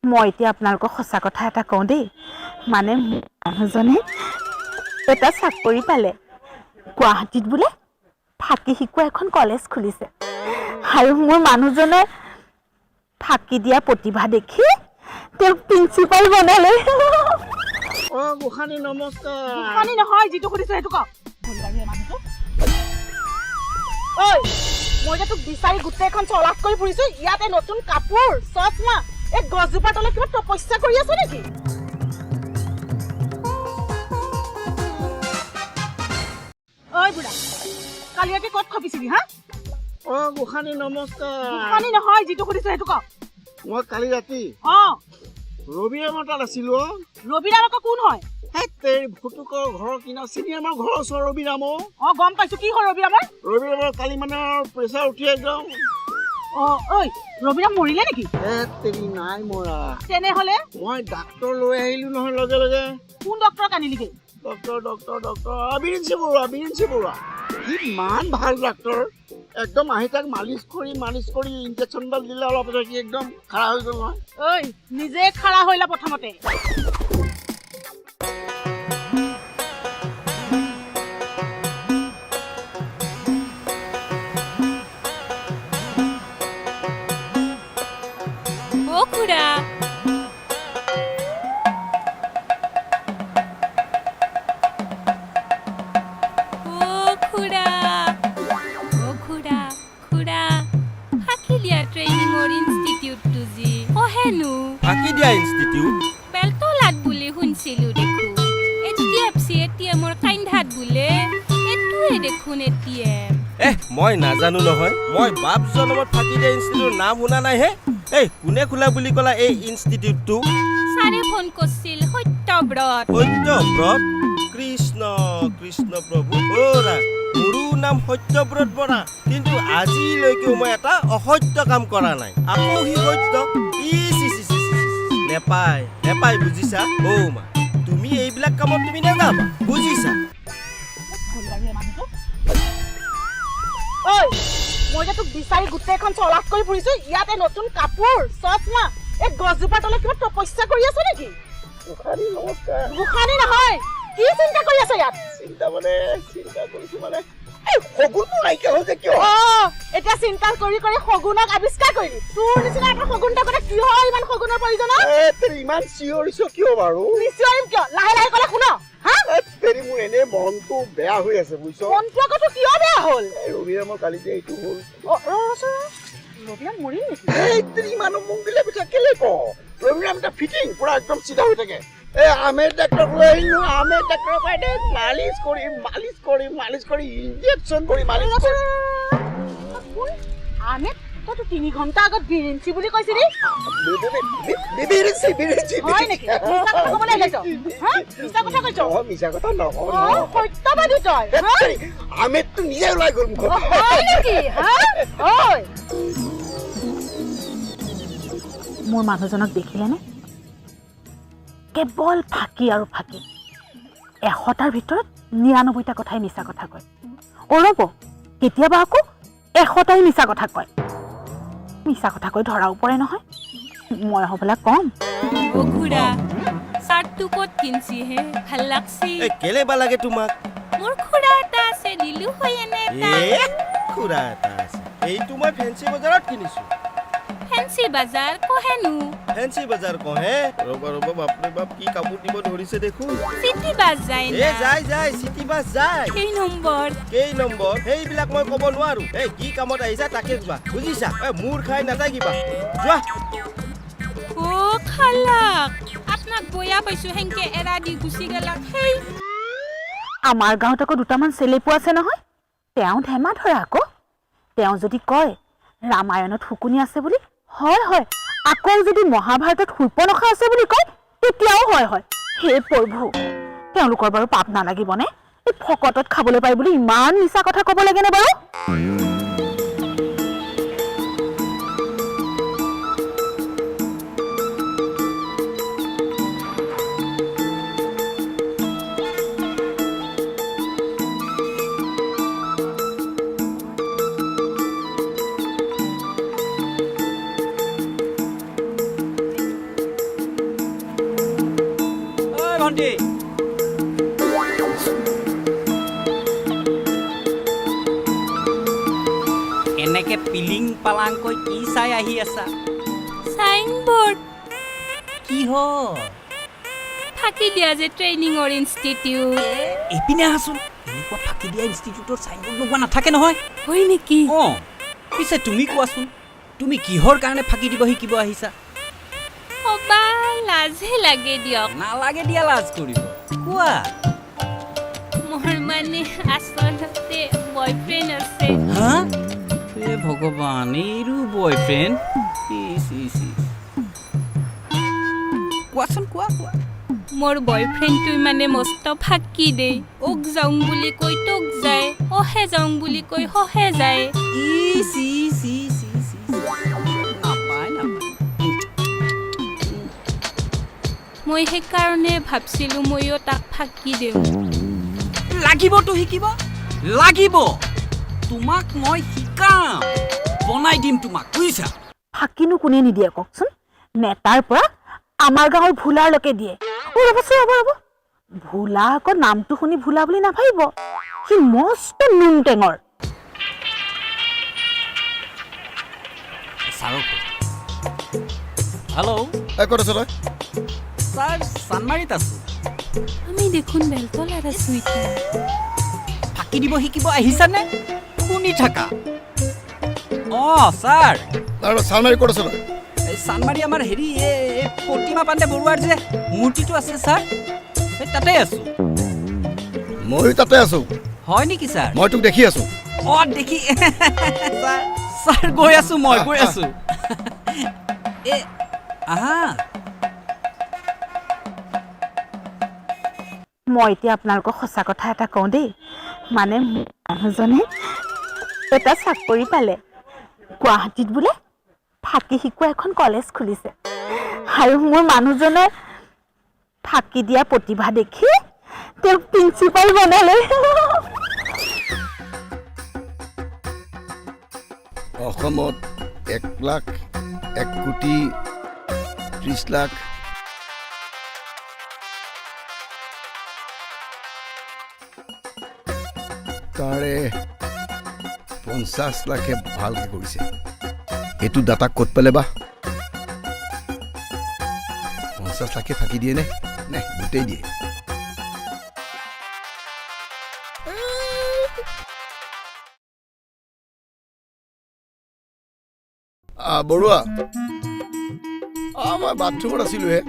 মই এতিয়া আপোনালোকক সঁচা কথা এটা কওঁ দেই, মানে মানুহজনে এটা চাকৰি পালে। গুৱাহাটীত বোলে ফাঁকি শিকোৱা এখন কলেজ খুলিছে, আৰু মোৰ মানুহজনে ফাঁকি দিয়া প্ৰতিভা দেখি তেওঁক প্ৰিন্সিপাল বনালে। অ গোসানী নমস্কাৰ। গোসানী নহয়, যিটো সুধিছো সেইটো ক। ঐ, মই যে তোক বিচাৰি গোটেইখন চলাথ কৰি ফুৰিছো, ইয়াতে নতুন কাপোৰ, চশমা, এই গছজোপাৰ তলত কিবা তপস্যা কৰি আছ নেকি? ঐ বুঢ়া, কালি ৰাতি ক'ত খপিছিলি হা? অ গোসানী নমস্কাৰ। গোসানী নহয়, যিটো সুধিছো সেইটো ক। মই কালি ৰাতি অ ৰবিৰামৰ তাত আছিলো। অ ৰবিৰাম আকৌ কোন হয়? তেৰি ফুটুকৰ ঘৰৰ কিনাৰ চিনি, আমাৰ ঘৰৰ ওচৰৰ ৰবিৰাম। অ গম পাইছো। কি হ'ল ৰবিৰামৰ? ৰবিৰামৰ কালি মানে প্ৰেছাৰ উঠি একদম। অ ঐ, ৰবিৰাম মৰিলে নেকি? তেৰি নাই মৰা। তেনেহ'লে মই ডাক্তৰ লৈ আহিলো নহয় লগে লগে। কোন ডক্তৰক আনিলিগে? ডক্তৰ ডক্তৰ ডক্তৰ বিৰিঞ্চি বৰুৱা, বিৰিঞ্চি বৰুৱা। ইমান ভাল ডাক্তৰ, একদম আহি তাক মালিচ কৰি মালিচ কৰি ইনজেকশ্যনডাল দিলে, অলপ পিছত সি একদম খাৰা হৈ গ'ল নহয়। ঐ, নিজে খাৰা হৈ ল প্ৰথমতে। অ খুৰা, অ খুৰা, অ খুৰা, খুৰা, ফাঁকি দিয়া ট্ৰেইনিঙৰ ইনষ্টিটিউটটো যি কহেনো? ফাঁকি দিয়া ইনষ্টিটিউট বেলতলাত বুলি শুনছিলো দেখোন। এইচ ডি এফ চি এ টি এমৰ কাইন্ধাত বোলে। এইটোৱে দেখোন এ টি এম। এহ, মই নাজানো নহয়, মই বাপ জনমত ফাঁকি দিয়া ইনষ্টিটিউটৰ নাম শুনা নাই হে। এই কোনে খোলা বুলি ক'লা এই ইনষ্টিটিউটটো? ছাৰে ফোন কৰিছিল, সত্যব্ৰত। সত্যব্ৰত? কৃষ্ণ কৃষ্ণ প্ৰভু। অ'ৰা, মোৰো নাম সত্যব্ৰত বৰা, কিন্তু আজিলৈকেও মই এটা অসত্য কাম কৰা নাই। আকৌ সি সত্য? ইচ ইচ ইচ ইচ, ইচ। নেপায় নেপায়, বুজিছা? অ' মা, তুমি এইবিলাক কামত তুমি নাযাবা, বুজিছা? ঐ, মই যে তোক বিচাৰি গোটেইখন চলাথ কৰি ফুৰিছো, ইয়াতে নতুন কাপোৰ, চশমা, এই গছজোপাৰ তলত কিবা তপস্যা কৰি আছ নেকি? গোসানী নমস্কাৰ। গোসানী নহয়, কি চিন্তা কৰি আছ ইয়াত? চিন্তা মানে চিন্তা কৰিছো মানে এই শগুনবোৰ নাইকিয়া হ'ল যে কিয়? অ এতিয়া চিন্তা কৰি কৰি শগুনক আৱিষ্কাৰ কৰিলি। তোৰ নিচিনা এটা শগুন থাকোতে কিহৰ ইমান শগুনৰ প্ৰয়োজন? এ তেৰি ইমান চিঞৰিছ কিয় বাৰু? নিচিঞৰিম কিয়? লাহে লাহে ক'লে শুন। হা, এ তেৰি মোৰ এনেই মনটো বেয়া হৈ আছে বুজিছ। মনটো আকৌ তোৰ কিয় বেয়া হ'ল? এই ৰবিৰামৰ কালি যে এইটো হ'ল। অ ৰচোন, ৰবিৰাম মৰিল নেকি? এই তেৰি মানুহ মংগিলে পিঠা কেলে ক? ৰবিৰাম এটা ফিটিং পুৰা একদম চিধা হৈ থাকে। এই আমেৰ ডাক্তৰক লৈ আহিলো, আমেৰ ডাক্তৰৰ পৰা মালিচ কৰি মালিচ কৰি মালিচ কৰি ইনজেকশ্যন কৰি মালিচ কৰি। কোন আমেদ? তইতো 3 ঘণ্টা আগত বিৰিঞ্চি বুলি কৈছিলি। বিৰিঞ্চি, বিৰিঞ্চি। হয় নেকি? মিছা কথা ক'বলৈ ওলাইছ? হা, মিছা কথা কৈছ? অ মিছা কথা নকওঁ। অ সত্যবাদী তই। হা? আমেদটো নিজে ওলাই গ'ল মুখত। অ, হয় নেকি? হা, হয়। মোৰ মানুহজনক দেখিলেনে? কেৱল ফাঁকি আৰু ফাঁকি। 100টাৰ ভিতৰত 99টা কথাই মিছা কথা কয়। অ ৰ'ব, কেতিয়াবা আকৌ 100টাই মিছা কথা কয়। মিছা কথা কৈ ধৰাও পৰে নহয়। মই হ'বলা কম। অ খুৰা, চাৰ্টটো ক'ত কিনছি হে? ভাল লাগছি। এই কেলে বা লাগে তোমাক? মোৰ খুৰা এটা আছে, দিলো হয় এনে এটা। এ খুৰা এটা আছে, এইটো মই ফেঞ্চি বজাৰত কিনিছো। ফেঞ্চি বজাৰ কহেনো? ফেঞ্চি বজাৰ কহে? ৰ'বা ৰ'বা, বাপৰে বাপ, কি কাপোৰ দিব ধৰিছে দেখোন। চিটি বাছ যায় এ না? যায় যায়, চিটি বাছ যায়। কেই নম্বৰ? কেই নম্বৰ সেইবিলাক মই ক'ব নোৱাৰো। এই কি কামত আহিছা তাকে যোৱা, বুজিছা? এই মূৰ খাই নাথাকিবা, যোৱা। অ খালাক, আপোনাক বয়া পাইছো, সেনকে এৰা দি গুচি গেলাক। সেই আমাৰ গাঁৱত আকৌ দুটামান চেলেপু আছে নহয়, তেওঁ ধেমা ধৰা আকৌ। তেওঁ যদি কয় ৰামায়ণত শকুনি আছে বুলি, হয় হয়। আকৌ যদি মহাভাৰতত শূৰ্পনখা আছে বুলি কয়, তেতিয়াও হয় হয়। হে প্ৰভু, তেওঁলোকৰ বাৰু পাপ নালাগিবনে? এই ফকতত খাবলৈ পাই বুলি ইমান মিছা কথা ক'ব লাগেনে বাৰু? ভণ্টি। এনেকে পিলিং পালাংকৈ কি চাই আহি আছা? চাইনবোৰ্ড। কি হয়? ফাঁকি দিয়া যে ট্ৰেইনিঙৰ ইনষ্টিটিউট। এইপিনে আহাচোন, এনেকুৱা ফাঁকি দিয়া ইনষ্টিটিউটৰ চাইনবোৰ্ড লগোৱা নাথাকে নহয়। হয় নেকি? অঁ, পিছে তুমি কোৱাচোন, তুমি কিহৰ কাৰণে ফাঁকি দিব শিকিব আহিছা? অবা লাজহে লাগে দিয়ক। নালাগে দিয়া লাজ কৰিব, কোৱা। মোৰ মানে আচলতে বয়ফ্ৰেণ্ড আছে। হা, হে ভগৱান, এইৰো বয়ফ্ৰেণ্ড? ইচ ইচ ইচ। কোৱাচোন, কোৱা কোৱা। মোৰ বয়ফ্ৰেণ্ডটোই মানে মস্ত ফাঁকি দেই, ওক যাওঁ বুলি কৈ তোক যায়, অহে যাওঁ বুলি কৈ সহে যায়। ইচ ইচ ইচ ইচ ইচ, নাপায় নাপায়। মই সেইকাৰণে ভাবছিলোঁ ময়ো তাক ফাঁকি দিওঁ। লাগিবতো শিকিব লাগিব, তোমাক মই শিকাম, বনাই দিম তোমাক, বুজিছা? ফাঁকিনো কোনে নিদিয়ে কওকচোন? নেতাৰ পৰা আমাৰ গাঁৱৰ ভোলাৰলৈকে দিয়ে। অ ৰ'বচোন, ৰ'ব ৰ'ব, ভোলা আকৌ নামটো শুনি ভোলা বুলি নাভাবিব, সি মস্ত নুন টেঙৰ। ছাৰক হেল্ল'। এই, ক'ত আছ তই? ছাৰ, চানমাৰিত আছোঁ। আমি দেখোন বেলতলাত আছোঁ এতিয়া। ফাঁকি দিব শিকিব আহিছানে? শুনি থাকা। অঁ ছাৰ। আৰু চালমাৰি ক'ত আছ তই? এই চানমাৰি আমাৰ হেৰি, এই প্ৰতিমা পাণ্ডে বৰুৱাৰ যে মূৰ্তিটো আছে ছাৰ, এই তাতে আছোঁ। ময়ো তাতে আছো। হয় নেকি ছাৰ? মই তোক দেখি আছো। অঁ দেখি ছাৰ, ছাৰ গৈ আছোঁ, মই গৈ আছোঁ। এ আহা। মই এতিয়া আপোনালোকক সঁচা কথা এটা কওঁ দেই, মানে মানুহজনে এটা চাকৰি পালে গুৱাহাটীত, বোলে ফাঁকি শিকোৱা এখন কলেজ খুলিছে, আৰু মোৰ মানুহজনে ফাঁকি দিয়া প্ৰতিভা দেখি তেওঁক প্ৰিন্সিপাল বনালে। অসমত 1 লাখ 1 কোটি 30 লাখ তাৰে 50 লাখে ভালকে কৰিছে। এইটো ডাটা ক'ত পালে বা? 50 লাখে ফাঁকি দিয়ে নে নে গোটেই দিয়ে? বৰুৱা, মই বাথৰুমত আছিলোঁহে।